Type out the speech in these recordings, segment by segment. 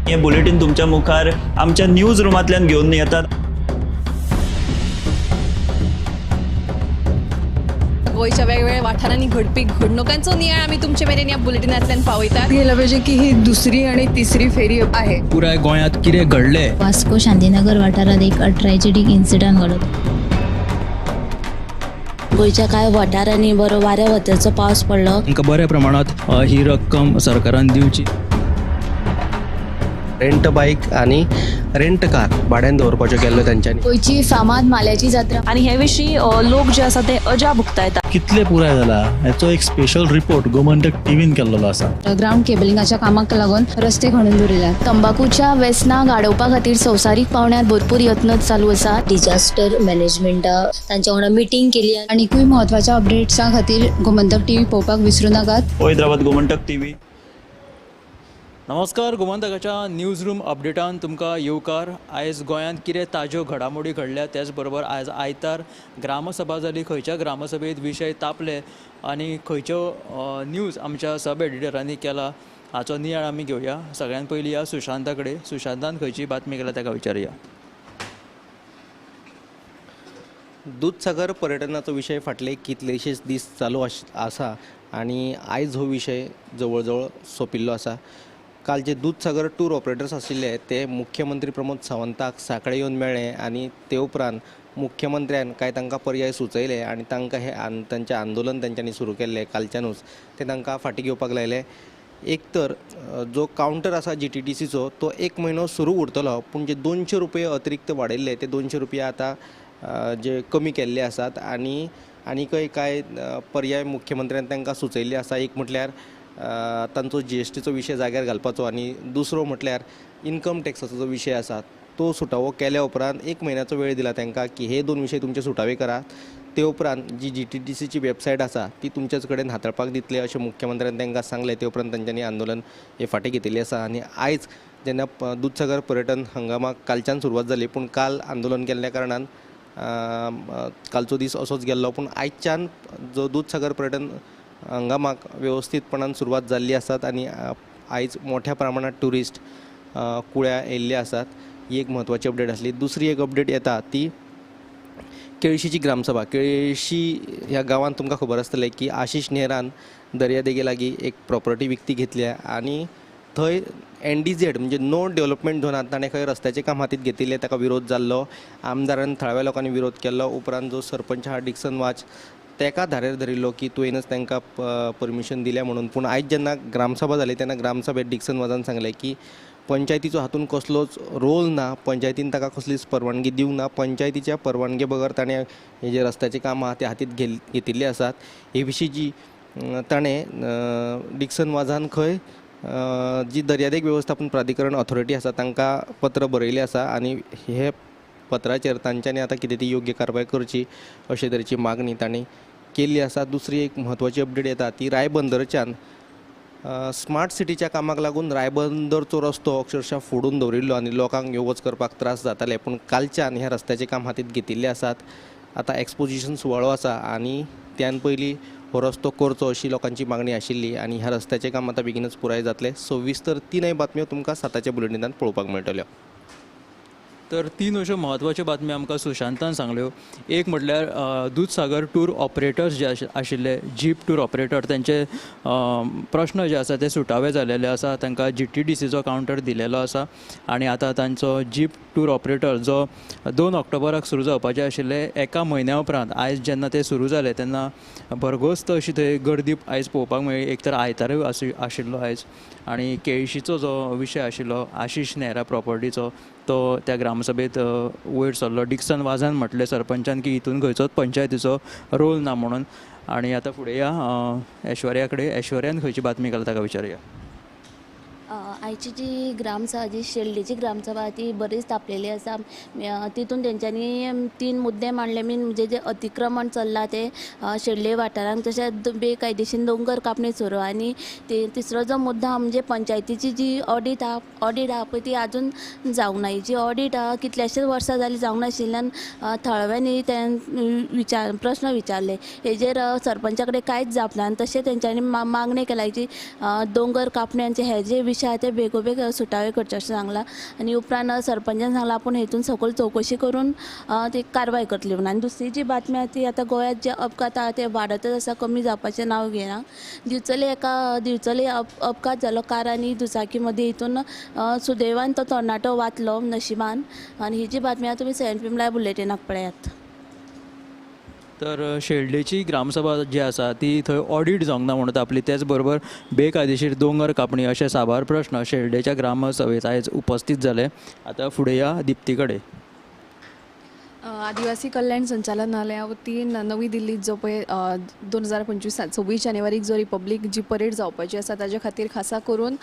हे बुलेटीन तुमच्या मुखार आमच्या न्यूज रुमांतल्यान घेवन येतात. गोंयच्या वेगवेगळ्या वाठारांनी घडपी घडणुकांचो नियाळ आमी तुमचे मेरेन ह्या बुलेटिनांतल्यान पावयतात. गेला पाहिजे की ही दुसरी आणि तिसरी फेरी आहे. पुराय गोंयांत कितें घडलें, वास्को शांतीनगर वाठारांत एक ट्रॅजेडीक इन्सिडंट घडलो. गोंयच्या कांय वाठारांनी बरो वाऱ्या वताचो पावस पडलो. तांकां बऱ्या प्रमाणांत ही रक्कम सरकारान दिवची. रेंट बायक आनी रेंट कार भाड्यान दवरपाच्यो केल्ल्यो तेंच्यांनी. गोंयची फामाद माल्याची जात्रा आनी हे विशीं लोक जे आसा ते अजाप उक्तायतात. कितले पुराय जाला हेचो एक स्पेशल रिपोर्ट गोमंतक टीव्हीन केल्लो आसा. ग्राउंड केबलिंगाच्या कामाक लागून रस्ते खणून दवरिल्यात. तंबाखूच्या वेसनाक आडोवपा खातीर संवसारीक पावंड्यार भरपूर यत्न चालू आसात. डिजास्टर मॅनेजमेंटा तांच्या वांगडा मिटींग केली. आनीकूय म्हत्वाच्या अपडेट्सां खातीर गोमंतक टीव्ही पळोवपाक विसरूं नाकात. हैदराबाद गोमंतक टीव्ही. नमस्कार, गोमंतकाच्या न्यूज रूम अपडेटान तुमकां येवकार. आयज गोंयांत कितें ताज्यो घडामोडी घडल्या, त्याच बरोबर आयज आयतार ग्रामसभा जाली, खंयच्या ग्रामसभेंत विशय तापले आनी खंयच्यो न्यूज आमच्या सब एडिटरांनी केला हाचो नियाळ आमी घेवया. सगळ्यान पयलीं या सुशांता कडेन. सुशांतान खंयची बातमी केल्या ताका विचारुया. दूदसागर पर्यटनाचो विशय फाटले कितलेशेच दीस चालू आसा आनी आयज हो विशय जवळ जवळ सोंपिल्लो आसा. काल जे दूदसागर टूर ऑपरेटर्स आशिल्ले ते मुख्यमंत्री प्रमोद सावंताक सांखळे येवन मेळ्ळे आनी ते उपरांत मुख्यमंत्र्यान कांय तांकां पर्याय सुचयले आनी तांकां हे तांचें आंदोलन तेंच्यांनी सुरू केल्लें कालच्यानूच तें तांकां फाटीं घेवपाक लायलें. एक तर जो कावंटर आसा GTDCचो तो एक म्हयनो सुरू उरतलो, पूण जे 200 रुपये अतिरिक्त वाडयल्ले ते 200 रुपया आतां जे कमी केल्ले आसात. आनी आनीकय कांय पर्याय मुख्यमंत्र्यान तांकां सुचयल्ले आसा. एक म्हटल्यार तांचो GSTचो विशय जाग्यार घालपाचो आनी दुसरो म्हटल्यार इन्कम टॅक्साचो जो विशय आसा तो सुटावो केल्या उपरांत एक म्हयन्याचो वेळ दिला तांकां की हे दोन विशय तुमचे सुटावे करात, ते उपरांत जी GTDCची वेबसायट आसा ती तुमच्याच कडेन हाताळपाक दितले अशें मुख्यमंत्र्यान तांकां सांगलें. ते उपरांत तांच्यांनी आंदोलन हे फाटीं घेतिल्लें आसा. आनी आयज जेन्ना दूदसागर पर्यटन हंगामाक कालच्यान सुरवात जाली, पूण काल आंदोलन केल्ल्या कारणान कालचो दीस असोच गेल्लो, पूण आयच्यान जो दूदसागर पर्यटन हंगामाक वेवस्थीतपणान सुरवात जाल्ली आसात आनी आयज मोठ्या प्रमाणात ट्युरिस्ट कुळ्या येयल्ले आसात. ही एक म्हत्वाची अपडेट आसली. दुसरी एक अपडेट येता ती केळशीची ग्रामसभा. केळशी ह्या गांवांत तुमकां खबर आसतलें की आशिष नेहरान दर्यादेगे लागीं एक प्रॉपर्टी विकती घेतल्या आनी थंय NDZ म्हणजे नो डेव्हलपमेंट झोनांत ताणें खंय रस्त्याचें काम हातींत घेतिल्लें, ताका विरोध जाल्लो. आमदारान थळाव्या लोकांनी विरोध केल्लो. उपरांत जो सरपंच आहा डिक्सन वाच तेका धारेर धरिल्लो की तुवेंनच तांकां परमिशन दिल्या म्हणून. पूण आयज जेन्ना ग्रामसभा जाली तेन्ना ग्रामसभेत डिक्सन वाजान सांगलें की पंचायतीचो हातूंत कसलोच रोल ना, पंचायतीन ताका कसलीच परवानगी दिवंक ना, पंचायतीच्या परवानगे बगर ताणें हे जे रस्त्याचें काम आहा तें हातींत घेतिल्लें आसात. हे विशीं जी ताणें डिक्सन वाजान खंय जी दर्यादेग वेवस्थापन प्राधिकरण ऑथॉरिटी आसा तांकां पत्र बरयलें आसा आनी हे पत्राचेर तांच्यांनी आतां कितें ती योग्य कारवाय करची अशे तरेची मागणी तांणी केल्ली आसा. दुसरी एक म्हत्वाची अपडेट येता ती रायबंदरच्यान स्मार्ट सिटीच्या कामाक लागून रायबंदरचो रस्तो अक्षरशः फोडून दवरिल्लो आनी लोकांक यो वच करपाक त्रास जाताले, पूण कालच्यान ह्या रस्त्याचें काम हातींत घेतिल्लें आसात. आतां एक्सपोजिशन सुवाळो आसा आनी त्यान पयलीं हो रस्तो करचो अशी लोकांची मागणी आशिल्ली आनी ह्या रस्त्याचें काम आतां बेगीनच पुराय जातलें. सविस्तर तिनय बातम्यो तुमकां 7च्या बुलेटिनांत पळोवपाक मेळटल्यो. तर तीन अश्यो म्हत्वाच्यो बातम्यो आमकां सुशांतान सांगल्यो. एक म्हटल्यार दूदसागर टूर ऑपरेटर्स जे आशिल्ले जीप टूर ऑपरेटर तांचे प्रश्न जे आसा ते सुटावे जालेले आसा. तांकां GTDCचो कावंटर दिलेलो आसा आनी आतां तांचो जीप टूर ऑपरेटर जो 2 ऑक्टोबराक सुरू जावपाचे आशिल्ले एका म्हयन्या उपरांत आयज जेन्ना ते सुरू जाले तेन्ना भरघोस्त अशी थंय गर्दी आयज पळोवपाक मेळ्ळी. एक तर आयतारूय आशिल्लो आयज आनी केळशीचो जो विशय आशिल्लो आशिष नेहरा प्रॉपर्टीचो तो त्या ग्रामसभेत वयर सरलो. डिक्सन वाजान म्हटलें सरपंचान की हितून खंयचोच पंचायतीचो रोल ना म्हणून. आनी आतां फुडें या ऐश्वर्या कडेन. ऐश्वर्यान खंयची बातमी घालता ताका विचारुया. आयची जी ग्रामसभा जी शेल्डेची ग्रामसभा ती बरीच तापलेली आसा. तितून तेंच्यांनी 3 मुद्दे मांडले. मेन म्हणजे जे अतिक्रमण चल्लां तें शेल्डे वाठारांत, तशेंच बेकायदेशीर दोंगर कापणी सुरू, आनी तिसरो जो मुद्दो आहा म्हणजे पंचायतीची जी ऑडीट आहा पळय ती आजून जावंक ना. जी ऑडीट आहा कितल्याशेच वर्सां जालीं जावंक नाशिल्ल्यान थळाव्यांनी ते प्रश्न विचारले. हेजेर सरपंचा कडेन कांयच जाप ना आनी तशें तेंच्यांनी मागणी केल्या जी दोंगर कापणी आनी हे जे विशय ते बेगोबेग सुटावे करचे अशें सांगलां आनी उपरांत सरपंचान सांगलां आपूण हेतून सकयल चवकशी करून ती कारवाय करतली म्हणून. आनी दुसरी जी बातमी आसा ती आतां गोंयांत जे अपघात आसा ते वाडतच आसा, कमी जावपाचें नांव घेना. दिवचले अपघात जालो कार आनी दुचाकी मदीं, हितून सुदैवान तो तरणाटो वाचलो नशिबान. आनी ही जी बातमी आसा तुमी 7 PM live बुलेटिनाक पळयात. तर शेल्डेची ग्रामसभा जी आसा ती थंय ऑडीट जावंक ना म्हणून आपली, तेच बरोबर बेकायदेशीर दोंगर कापणी अशे साबार प्रश्न शेल्डेच्या ग्रामसभेत आयज उपस्थित जाले. आतां फुडें या दिप्ती कडेन. आदिवासी कल्याण संचालनालया वतीन नवी दिल्लीत जो पळय 2025 26 जानेवारीक जो रिपब्लीक जी परेड जावपाची आसा ताजे खातीर खासा करून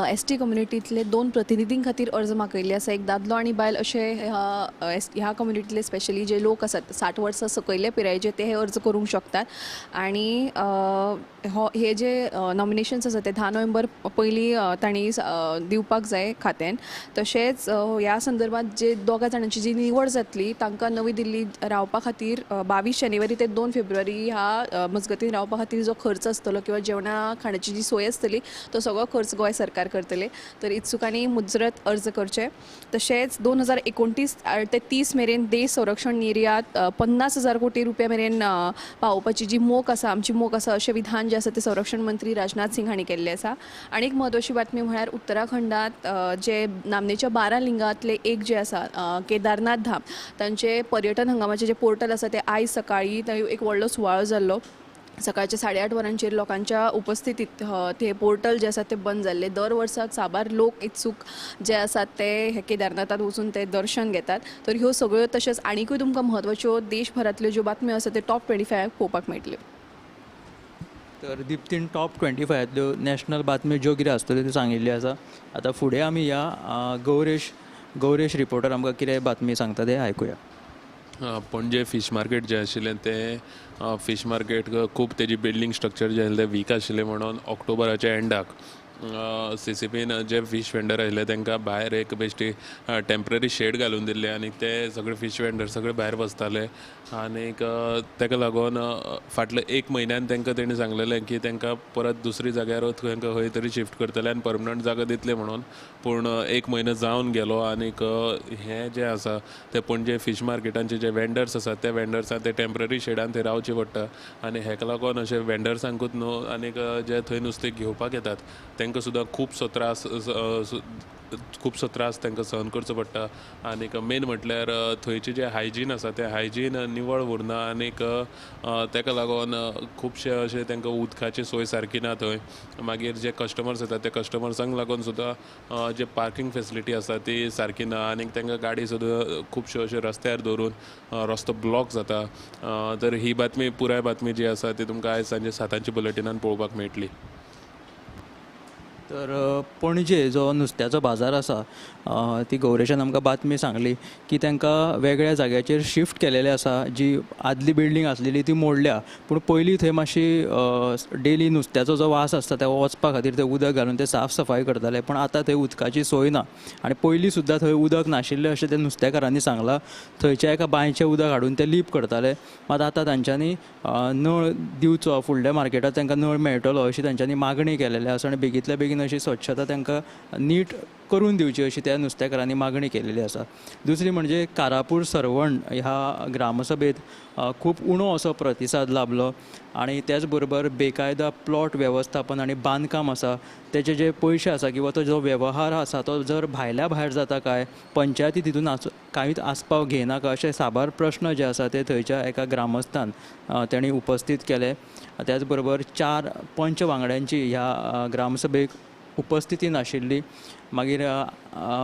एस टी कम्युनिटींतले 2 प्रतिनिधीं खातीर अर्ज मागयल्ले आसा. एक दादलो आनी बायल अशे ह्या कम्युनिटींतले स्पेशली जे लोक आसात 60 वर्सां सकयले पिरायेचे ते हे अर्ज करूंक शकतात. आनी हे जे नॉमिनेशन्स आसा ते 10 नोव्हेंबर पयलीं तांणी दिवपाक जाय खात्यान. तशेंच ह्या संदर्भात जे 2 जाणांची जी निवड जातली तांकां नवी दिल्ली रावपा खातीर 22 जानेवारी ते 2 फेब्रुवारी ह्या मजगतीन रावपा खातीर जो खर्च आसतलो किंवा जेवणा खाण्याची जी सोय आसतली तो सगळो खर्च गोंय सरकार करतले. तर इत्सुकांनी मुजरत अर्ज करचे. तशेंच 2029 ते 30 मेरेन देश संरक्षण निर्यात 50,000 कोटी रुपया मेरेन पावोवपाची जी मोख आसा, आमची मोख आसा अशें विधान जें आसा तें संरक्षण मंत्री राजनाथ सिंग हांणी केल्लें आसा. आनी एक म्हत्वाची बातमी म्हळ्यार उत्तराखंडात जे नामनेच्या 12 लिंगांतले एक जे आसा केदारनाथ धाम तांचे पर्यटन हंगामाचे जे पोर्टल आसा ते आयज सकाळी थंय एक व्हडलो सुवाळो जाल्लो. सकाळच्या 8:30 वरांचेर लोकांच्या उपस्थितीत ते पोर्टल जे आसा ते बंद जाल्ले. दर वर्साक साबार लोक इत्सूक जे आसात ते हे केदारनाथात वचून ते दर्शन घेतात. तर ह्यो सगळ्यो तशेंच आनीकूय तुमकां म्हत्वाच्यो देशभरांतल्यो ज्यो बातम्यो आसा त्यो टॉप 25 पळोवपाक मेळटल्यो. तर दिप्तीन टॉप 25 नॅशनल बातम्यो ज्यो कितें आसतल्यो त्यो सांगिल्ल्यो आसा. आतां फुडें आमी ह्या गौरेश रिपोर्टर आमकां कितें बातमी सांगता तें आयकुया. पणजे फिश मार्केट जें आशिल्लें तें फिश मार्केट खूब तेजी बिल्डींग स्ट्रक्चर जें आशिल्लें वीक आशिल्लें म्हणून ऑक्टोबराच्या एंडाक सीसीपीन जे फिश वेंडर आशिल्ले तांकां भायर एक बेश्टी टेम्पररी शेड घालून दिल्ले आनी ते सगळे फिश वेंडर सगळे भायर बसताले आनीक ताका लागून फाटले 1 म्हयन्यान तांकां तेणी सांगलेलें की तांकां परत दुसरी जाग्यार तांकां खंय तरी शिफ्ट करतले आनी परमनंट जागा दितले म्हणून. पूण 1 म्हयनो जावन गेलो आनीक हें जें आसा तें पणजे फिश मार्केटांचे जे वेंडर्स आसात त्या वेंडर्सांक ते टेम्पररी शेडान थंय रावचें पडटा आनी हेका लागून अशें वेंडर्सांकूच न्हू आनीक जे थंय नुस्तें घेवपाक येतात तांकां सुद्दां खुबसो त्रास तांकां सहन करचो पडटा. आनीक मेन म्हटल्यार थंयचें जें हायजीन आसा तें हायजीन निवळ उरना आनीक ताका लागून खुबशे अशें तांकां उदकाची सोय सारकी ना थंय. मागीर जे कस्टमर्स येतात त्या कस्टमर्सांक लागून सुद्दां जे पार्किंग फेसिलिटी आसा ती सारकी ना आनीक तांकां गाडी सुद्दां खुबश्यो अश्यो रस्त्यार दवरून रस्तो ब्लॉक जाता. तर ही बातमी पुराय बातमी जी आसा ती तुमकां आयज सांजे 7 बुलेटिनान पळोवपाक मेळटली. तर पणजे जो नुस्त्याचो बाजार आसा ती गौरेशान आमकां बातमी सांगली की तांकां वेगळ्या जाग्याचेर शिफ्ट केलेले आसा. जी आदली बिल्डींग आसलेली ती मोडल्या, पूण पयलीं थंय मातशी डेली नुस्त्याचो जो वास आसता ते वचपा खातीर ते उदक घालून ते साफ सफाई करताले, पूण आतां थंय उदकाची सोय ना आनी पयलीं सुद्दां थंय उदक नाशिल्लें अशें ते नुस्तेकारांनी सांगलां. थंयच्या एका बांयचें उदक हाडून ते लीप करताले, मात आतां तांच्यांनी नळ दिवचो, फुडल्या मार्केटांत तांकां नळ मेळटलो अशी तांच्यांनी मागणी केलेली आसा आनी बेगींतल्या बेगीन अशी स्वच्छता तांकां नीट करून दिवची अशी त्या नुस्तेकारांनी मागणी केलेली आसा. दुसरी म्हणजे कारापूर सरवण ह्या ग्रामसभेत खूब उणो असो प्रतिसाद लाभलो आनी त्याच बरोबर बेकायदा प्लॉट वेवस्थापन आनी बांदकाम आसा तेचे जे पयशे आसा किंवा तो जो वेव्हार आसा तो जर भायल्या भायर जाता काय, पंचायती तितून कांयच आस्पाव घेयनाका अशे साबार प्रश्न जे आसा ते थंयच्या एका ग्रामस्थान तेणी उपस्थित केले. त्याच बरोबर 4 पंच वांगड्यांची ह्या ग्रामसभेक उपस्थिती नाशिल्ली. मागीर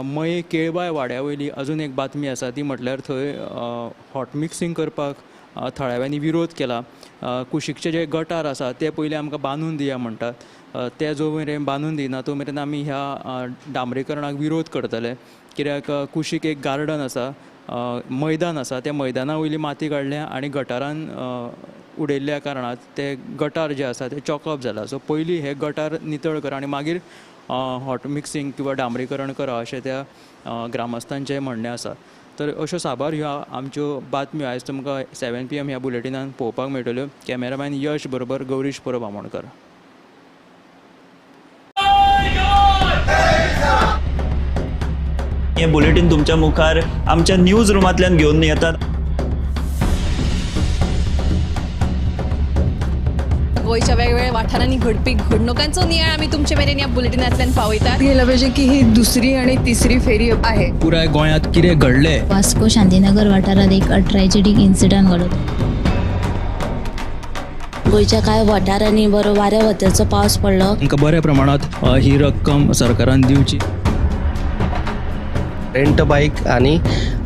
मये केळबाय वाड्या वयली अजून एक बातमी आसा ती म्हटल्यार थंय हॉट मिक्सिंग करपाक थळाव्यांनी विरोध केला. कुशीकचे जे गटार आसा ते पयलीं आमकां बांदून दिया म्हणटात, ते जो मेरेन बांदून दिना तो मेरेन आमी ह्या डांबरीकरणाक विरोध करतले. कित्याक कुशीक एक गार्डन आसा, मैदान आसा, त्या मैदाना वयली माती काडल्या आनी गटारान उडयल्ल्या कारणान ते गटार जे आसा ते चॉकअप जाला. सो पयलीं हे गटार नितळ करा आनी मागीर हॉट मिक्सिंग किंवा डांबरीकरण करा अशें त्या ग्रामस्थांचें म्हणणें आसा. तर अश्यो साबार ह्यो आमच्यो बातम्यो आयज तुमकां 7 PM ह्या बुलेटिनान पळोवपाक मेळटल्यो. कॅमेरामॅन यश बरोबर गौरीश परब आमोणकर. हें बुलेटीन तुमच्या मुखार आमच्या न्यूज रुमांतल्यान घेवन येतात. गोंयच्या वेगवेगळ्या वाठारांनी घडपी घडणुकांचो नियाळ आमी तुमचे मेरेन ह्या बुलेटिनांतल्यान पावयतात. गेलं पाहिजे की ही दुसरी आणि तिसरी फेरी आहे. पुराय गोंयांत कितें घडलें वास्को शांतीनगर वाठारांत एक ट्रेजेडीक इन्सिडंट घडलो. गोंयच्या कांय वाठारांनी बरो वाऱ्या वताचो पावस पडलो. तांकां बऱ्या प्रमाणांत ही रक्कम सरकारान दिवची. रेंट बायक आनी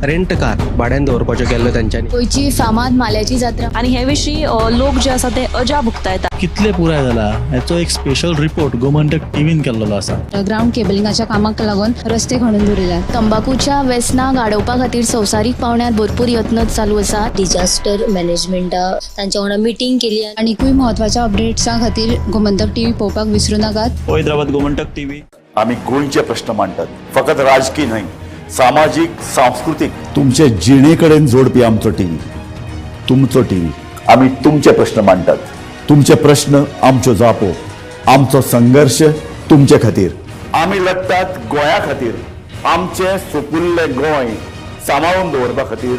रेंट कार भाड्यान दवरपाच्यो केल्ल्यो तेंच्यांनी. गोंयची फामाद माल्याची जात्रा. आनी हे विशीं लोक जे आसा ते अजाप उक्तायतात. कितले पुराय जाला हेचो एक स्पेशल रिपोर्ट गोमंतक टीव्हीन केल्लो आसा. ग्राउंड केबलिंगाच्या कामाक लागून रस्ते खणून दवरिल्यात. तंबाखूच्या वेसनाक आडोवपा खातीर संवसारीक पावंड्यार भरपूर यत्न चालू आसात. डिजास्टर मॅनेजमेंटा तांच्या वांगडा मिटींग केली. आनीकूय म्हत्वाच्या अपडेट्सां खातीर गोमंतक टीव्ही पळोवपाक विसरूं नाकात. पळयत रावात गोमंतक टीव्ही. आमी गोंयचे प्रश्न मांडटात, फकत राजकी न्हय, सामाजीक, सांस्कृतीक, तुमचे जिणे कडेन जोडपी आमचो टीव्ही, तुमचो टीव्ही. आमी तुमचे प्रश्न मांडटात, तुमचे प्रश्न आमच्यो जापो, आमचो संघर्श तुमचे खातीर. आमी लढटात गोंया खातीर, आमचें सुपुल्लें गोंय सांबाळून दवरपा खातीर.